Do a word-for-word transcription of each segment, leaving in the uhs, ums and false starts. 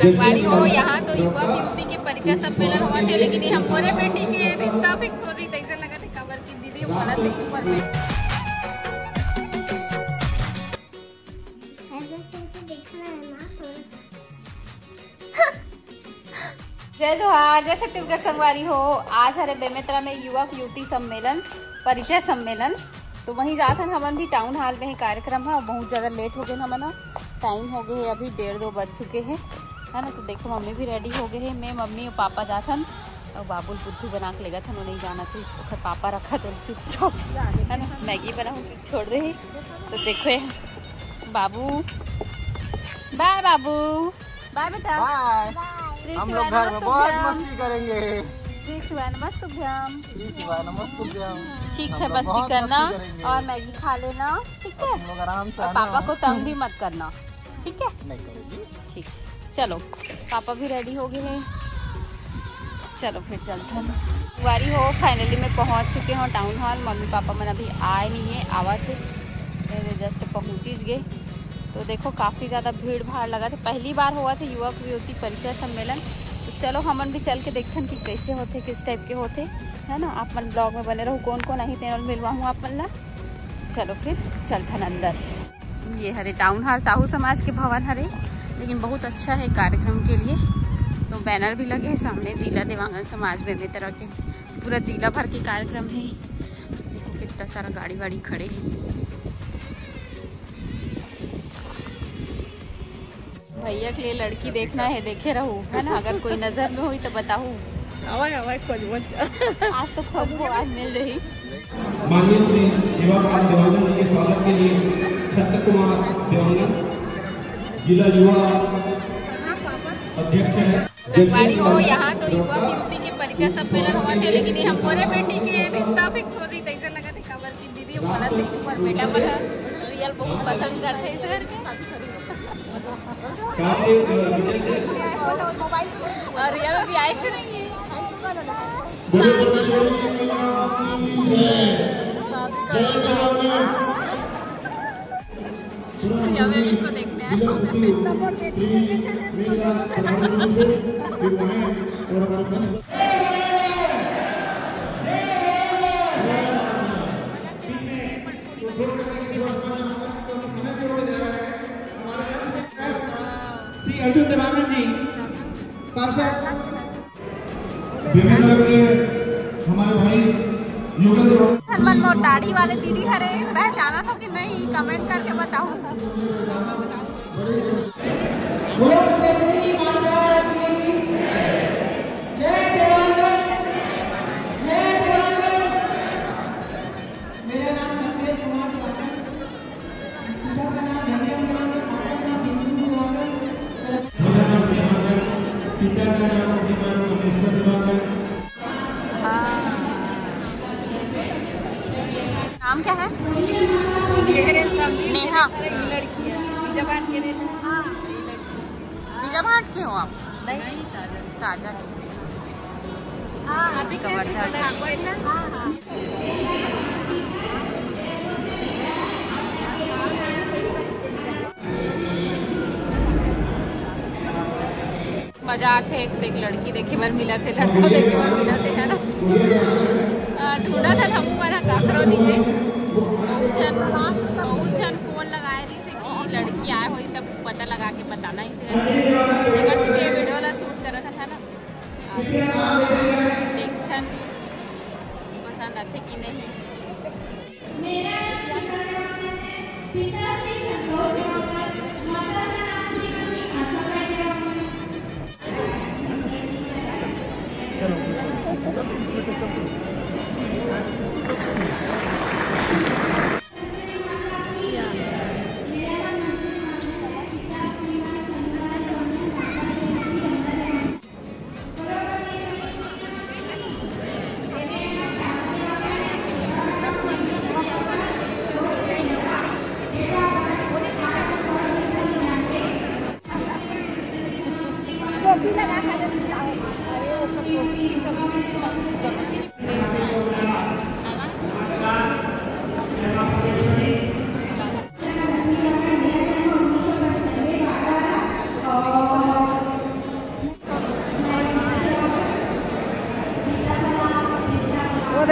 संगवारी हो, यहाँ तो युवक युवती के परिचय सम्मेलन होवत हे, लेकिन ये हमरे बेटी के रिश्ता फिक्स हो जाई, तैसे लगत हे, काबर कि दीदी बोलत हे कि ऊपर में। जय जोहार, जय छत्तीसगढ़ संगवारी हो। आज हरे बेमेतरा में युवक युवती सम्मेलन, परिचय सम्मेलन, तो वहीं जात हन हमन भी। टाउन हॉल में हे कार्यक्रम ह, बहुत ज्यादा लेट हो गए हमन ह, टाइम हो गए हे अभी डेढ़ दो बज चुके हैं, है ना। तो देखो मम्मी भी रेडी हो गए हैं, मैं, मम्मी और पापा जात हन और बाबू ल बुद्धू बना के लेगत हन, वो नहीं जानत हे, ओकर पापा रखत हे चुपचाप, है ना, मैगी बनाऊँ छोड़ दे। तो देखो ये बाबू, बाय बाबू, बाय बेटा। बाय। श्री हम लोग शिवाय घर में बहुत नमस्तुभ्यम। मस्ती करेंगे। श्री शिवाय नमस्तुभ्यम। श्री शिवाय नमस्तुभ्यम। ठीक हम है, लोग मस्ती बहुत करना मस्ती करेंगे। और मैगी खा लेना, ठीक है? तुम लोग आराम से और आना। पापा को तंग भी मत करना, ठीक है? नहीं करेगी। ठीक, चलो, पापा भी रेडी हो गए हैं, चलो फिर चलते हैं। संगवारी हो, फाइनली मैं पहुंच चुके हूँ टाउन हॉल। मम्मी पापा मन अभी आए नहीं है, आवत है, जस्ट पहुँचिच गए। तो देखो, काफ़ी ज़्यादा भीड़ भाड़ लगत हे, पहली बार होवत हे युवक युवती परिचय सम्मेलन। तो चलो, हमन भी चल के देखथन कि कैसे होथे, किस टाइप के होथे, है ना। आप मन ब्लॉग में बने रहू, कौन कौन आही तेन ल मिलवाहूँ आप मन ला। चलो फिर चलथन अंदर। ये हरे टाउन हॉल, साहू समाज के भवन हरे, लेकिन बहुत अच्छा है कार्यक्रम के लिए। तो बैनर भी लगे हैं सामने, जिला देवांगन समाज बेमेतरा के, पूरा जिला भर के कार्यक्रम है। देखो कितना सारा गाड़ी वाड़ी खड़े हैं। भैया के लिए लड़की देखना है, देखे रहू, है ना। अगर कोई नजर में होई तो बताहू। आवाज, आवाज, खोज, बोल। आज तो खोजबो, आज मिल रही। माननीय श्री शिवाकांत देवांगन जी के स्वागत के लिए छत्र कुमार देवांगन, जिला युवा अध्यक्ष है। संगवारी हो, यहाँ तो युवक युवती के परिचय सम्मेलन होवत हे, लेकिन ये हमरे बेटी के रिश्ता फिक्स हो जाई, तैसे लगत हे, काबर कि दीदी बोलत हे कि ऊपर बेटा मन ह रियल बहुत पसंद करथे इस घर के। और रियल भी आए थे नहीं। जय जवान। यहाँ पे भी इसको देखने आए। जिला सचिव श्री मेघराज प्रधान जी से विधायक और हमारे मंच पर श्री अर्जुन देवांगन जी, पार्षद। बेमेतरा के हमारे भाई युगल देवांगन। हनुमान मोर दाढ़ी वाले दीदी हरे, पहचाना था कि नहीं, कमेंट करके बताओ। बोलो दुर्गा देवी माता की जय। देवांगन, जय देवांगन। मेरा नाम संदीप कुमार सागर। पिता का नाम हरिराम देवांगन, माता का नाम बिंदु देवांगन। मेरा नाम देवांगन, पिता का नाम श्रीमान कमलेश्वर देवांगन। हाँ। नाम क्या है? नेहा। लड़की है, पूजा पाठ के लिए। पूजा पाठ के हो आप? नहीं, साझा के। हाँ, अभी इसका मतलब हाँ, हाँ। मजा आथे, एक से एक लड़की देखे बर मिलत हे, लड़का देखे बर मिलत हे, है ना? आ, ढूंढत हन हमू मन ह काकरो लिए। बहुत झन, बहुत झन फोन लगाए रहिस हे कि लड़की आए होही तब पता लगा के बताना, इसे करके ये वीडियो ला शूट करत हन, है ना? आ, देखथन पसंद आथे कि नहीं।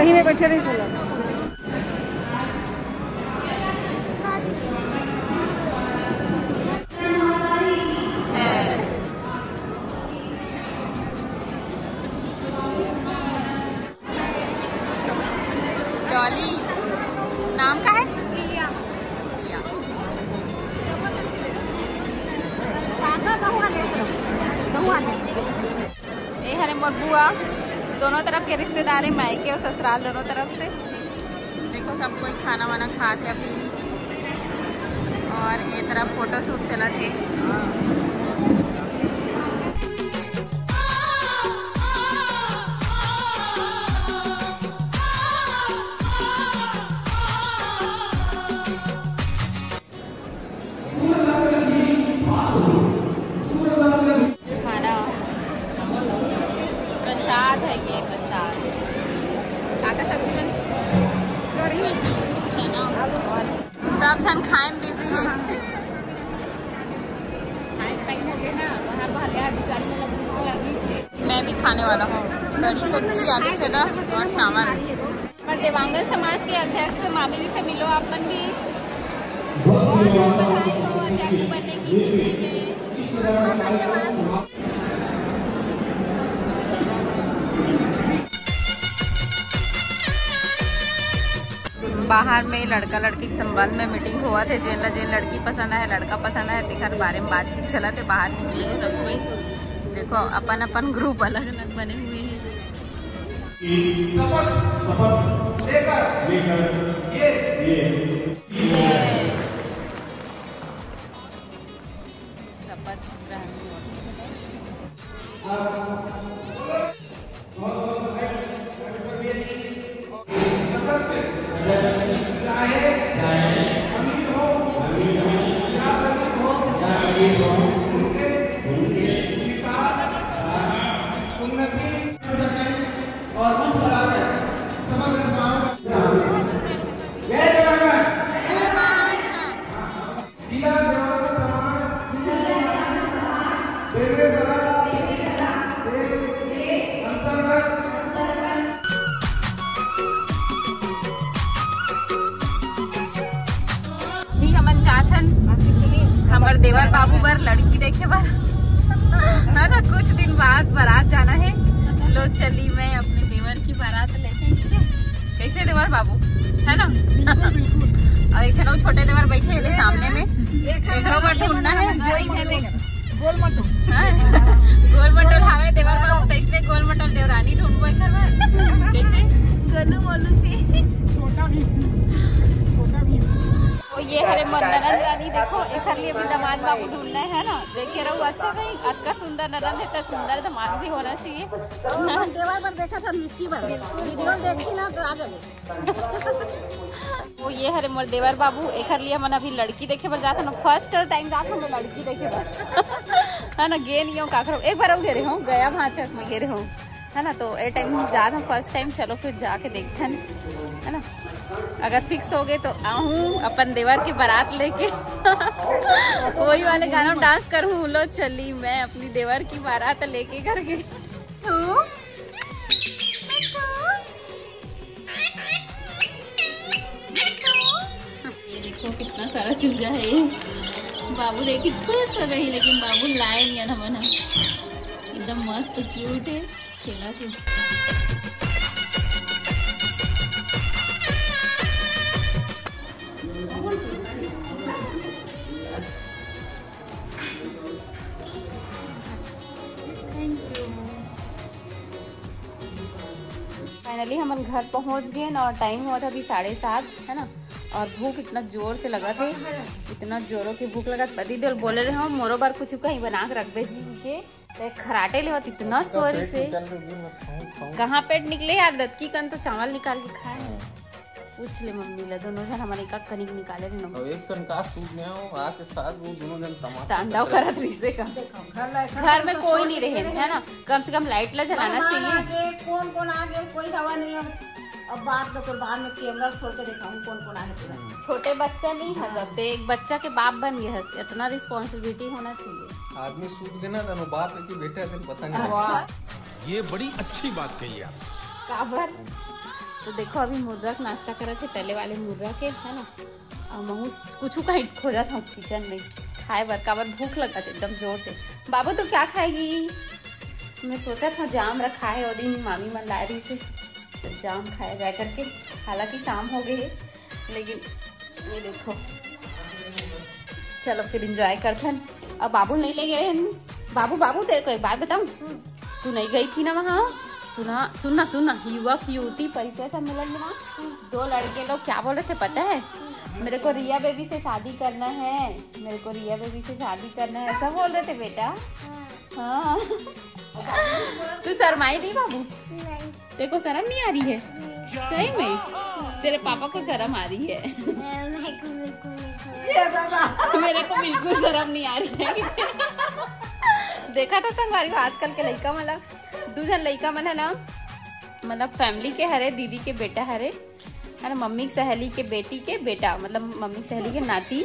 यहीं में बैठे रही सुना। डॉली, नाम का है? प्रिया। प्रिया। शारदा, तहूँ आ जाए, तहूँ आ जाए। ए हरे मोर बुआ, दोनों तरफ के रिश्तेदार है, मायके और ससुराल दोनों तरफ से। देखो, सब कोई खाना वाना खात है अभी, और ये तरफ फोटो शूट चलत है। खाना, प्रसाद है ये, प्रसाद। का का सब्जी बन? कढ़ी, चना। सब झन खाए में बिजी है। खाए टाइम हो गया ना, वहाँ बाहर यार बेचारी, मतलब, भूख लगी थी। मैं भी खाने वाला हूँ कढ़ी सब्जी, आलू चना और चावल। पर देवांगन समाज के अध्यक्ष मामी जी से मिलो आप मन भी। बहुत बहुत बधाई हो अध्यक्ष बनने की खुशी में। बाहर में लड़का लड़की के संबंध में मीटिंग होवत हे, जेन ला जेन लड़की पसंद आए, लड़का पसंद आए, तेकर बारे में बातचीत चलत हे। बाहर निकले हे सब कोई, देखो अपन अपन ग्रुप अलग अलग बने हुए हैं। शपथ, शपथ लेकर, लेकर ये, ये। शपथ ग्रहण हुआ। जी, हमन जात हन हमर देवर बाबू बर लड़की देखे बर। है ना, कुछ दिन बाद बारात जाना है। लो चली, मैं अपने देवर की बारात लेके, ठीक है? कैसे देवर बाबू, है ना? और एक झन छोटे देवर बैठे हैं सामने में, एकरो बर ढूंढना है। गोल मटोल। हाँ? गोल मटोल हवे देवर बाबू, तो इसलिए गोल मटोल देवरानी ढूंढबो एकर बर। कैसे? गोलू मोलू से। छोटा भीम। छोटा भीम। तो ये हरे मोर ननद रानी, देखो, एकर लिए भी दामाद बाबू ढूंढना है ना। देखे रहो, अच्छा नहीं, अतका सुंदर ननद है तो सुंदर दामाद भी होना चाहिए। देवर बर देखा था, मिक्की बर। वीडियो देखी ना तो आ जाओ। वो ये हरे मोर देवर बाबू, एकर लिए हमन अभी लड़की देखे बर जात हन। फर्स्ट टाइम जात हन लड़की देखे बर। है ना, गे नहीं हो काकरो, एक बार अउ गे रहे हो, गया भांचक में गे रहे हो, है ना। तो ए टाइम जात हन फर्स्ट टाइम, चलो फिर जाके देखथन, है ना। अगर फिक्स हो गए तो आहूँ अपन देवर की बारात लेके। वही वाले गाना डांस करूँ, लो चली मैं अपनी देवर की बारात लेके करके। तू ये देखो कितना सारा चूजा है ये। बाबू देखी खुश हो गई, लेकिन बाबू लाए नहीं है ना मना। एकदम मस्त क्यूट है, खेला तू। फाइनली हमन घर पहुंच गए और टाइम हुआ था अभी साढ़े सात, है ना। और भूख इतना जोर से लगा थे, इतना जोरों की भूख लगा। पति देव बोले रहे हो मोरो बार कुछ कहीं बना के रख दे जी के। ते खराटे ले होत इतना सोरी से। कहाँ पेट निकले यार, दतकी कन तो चावल निकाल के खाए। पूछ ले मम्मी ला, दोनों झन हमन एक एक कनिक निकाले रहे। अब एक कन का सूत में हो, आके साथ वो दोनों झन तमाशा तांडव करत रहिसे का। घर में कोई नहीं रहे, है ना, कम से कम लाइट ला जलाना चाहिए। कौन कौन आ गए, कोई हवा नहीं है। अब बात तो फिर बाद में कैमरा खोल के दिखाऊं कौन कौन आ गए पूरा। छोटे बच्चा नहीं है, तो एक बच्चा के बाप बन गया है, इतना रिस्पॉन्सिबिलिटी होना चाहिए। आदमी सूत देना, तनो बात की बेटा, पता नहीं। अच्छा। ये बड़ी अच्छी बात कही आप। काबर? तो देखो, अभी मुर्रा के नाश्ता करत हे, तले वाले मुर्रा के, है ना। अउ महूँ कुछ कहीं खोजत हूँ किचन में खाए बर, काबर भूख लगत एकदम जोर से। बाबू, तू क्या खाएगी? मैं सोचत हूँ, जाम रखा है, वो दिन मामी मन लाए रही से, तो जाम खाया जाए करके। हालांकि शाम हो गई है, लेकिन ये देखो, चलो फिर एंजॉय करथन। अब बाबू नहीं ले गए हैं। बाबू, बाबू, तेरे को एक बात बताऊं, तू नहीं गई थी ना वहाँ, तू ना, सुन ना, सुन ना, युवक युवती परिचय सम्मेलन में ना दो लड़के लोग क्या बोल रहे थे पता है? "मेरे को रिया बेबी से शादी करना है, मेरे को रिया बेबी से शादी करना है", ऐसा बोल रहे थे बेटा। हाँ। तू शर्माई नहीं बाबू? नहीं। तेरे को शर्म नहीं आ रही है? नहीं। सही में? तेरे पापा को शर्म आ रही है। मेरे को बिल्कुल नहीं शर्म। मेरे को बिल्कुल शर्म नहीं आ रही है। देखा था संगवारी हो, आजकल के लइका मन ला, दू झन लइका मन है ना, मतलब फैमिली के हरे, दीदी के बेटा हरे, है ना, मम्मी के सहेली के बेटी के बेटा, मतलब मम्मी के सहेली के नाती।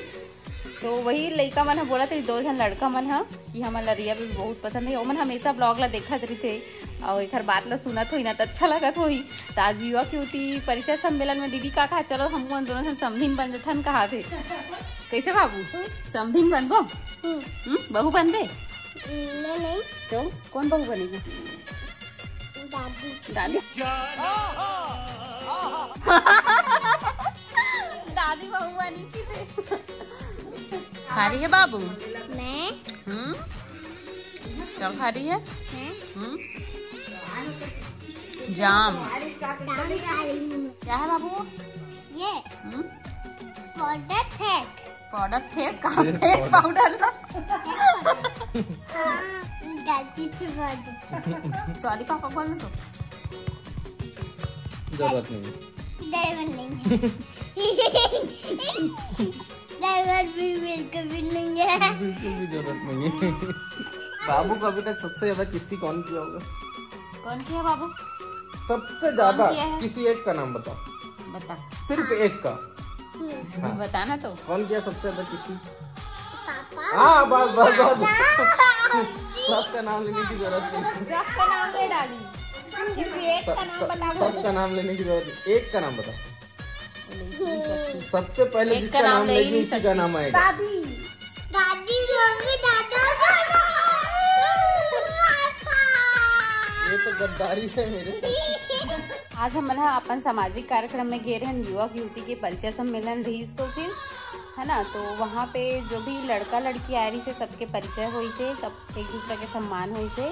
तो वही लइका मन ह बोलत रही, दो झन लड़का मन ह, कि हमन ला रिया बेबी बहुत पसंद है। ओमन हमेशा ब्लॉग ला देखत रहिथे, अउ एखर बात ला सुनत होही ना, त अच्छा लगत होही। त आज युवक युवती परिचय सम्मेलन में दीदी का कहा, "चलो, हमन दोनों झन समधिन बन जथन," कहा थे। कैसे बाबू, समधिन बनबो? हम्म। हम्म, बहू बनबे? नहीं, नहीं। तो कौन बहू बनेगी? दादी। दादी? दादी बहू बनी थी। खा रही है बाबू? मैं? हम्म। क्या खा रही है? मैं? हम्म। जाम। जाम खा रही हूँ। क्या है बाबू? ये? हम्म। पाउडर फेंक। पाउडर फेस का? Face powder. हाँ, गलती से बोल दी। सॉरी पापा बोलने दो। जरूरत नहीं है। डायमंड नहीं है। डायमंड भी बिल्कुल भी नहीं है। बिल्कुल भी जरूरत नहीं है। बाबू को अभी तक सबसे ज्यादा किसी कौन किया होगा? कौन किया बाबू? सबसे ज्यादा किसी एक का नाम बताओ। बता। सिर्फ एक का। हाँ। बताना तो। कौन किया सबसे ज्यादा किसी? पापा। हाँ, बस, बस, बस। सबका नाम लेने की जरूरत नहीं। सबका नाम ले डाली। किसी एक का नाम बता। सबका नाम लेने की जरूरत नहीं, एक का नाम बता। सबसे पहले एक जिसका का नाम नाम ले लेगी, नहीं उसी का सकती। नाम आएगा। दादी। दादी, मम्मी, दादा, दादा। ये तो गद्दारी है मेरे साथ। आज हमन ह अपन सामाजिक कार्यक्रम में गे रहन, युवक युवती के परिचय सम्मेलन रहिस, तो फिर, है ना, तो वहाँ पे जो भी लड़का लड़की आए रहिस हे, सबके परिचय होइस हे, सब एक दूसरा के सम्मान होइस हे।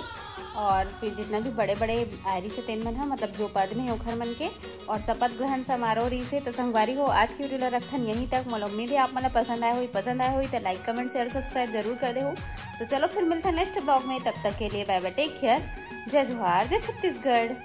और फिर जितना भी बड़े बड़े आए रहिस हे तेन मन ह, मतलब जो पद में हे ओखर मन के, और शपथ ग्रहण समारोह रहिस हे। तो संगवारी हो, आज की वीडियो ला रखथन यहीं तक। मोला उम्मीद है आप मन ला पसंद आए होही, पसंद आए होही तो लाइक, कमेंट, शेयर, सब्सक्राइब जरूर कर देहू। तो चलो फिर मिलथन नेक्स्ट ब्लॉग में, तब तक के लिए बाय बाय, टेक केयर, जय जोहार, जय छत्तीसगढ़।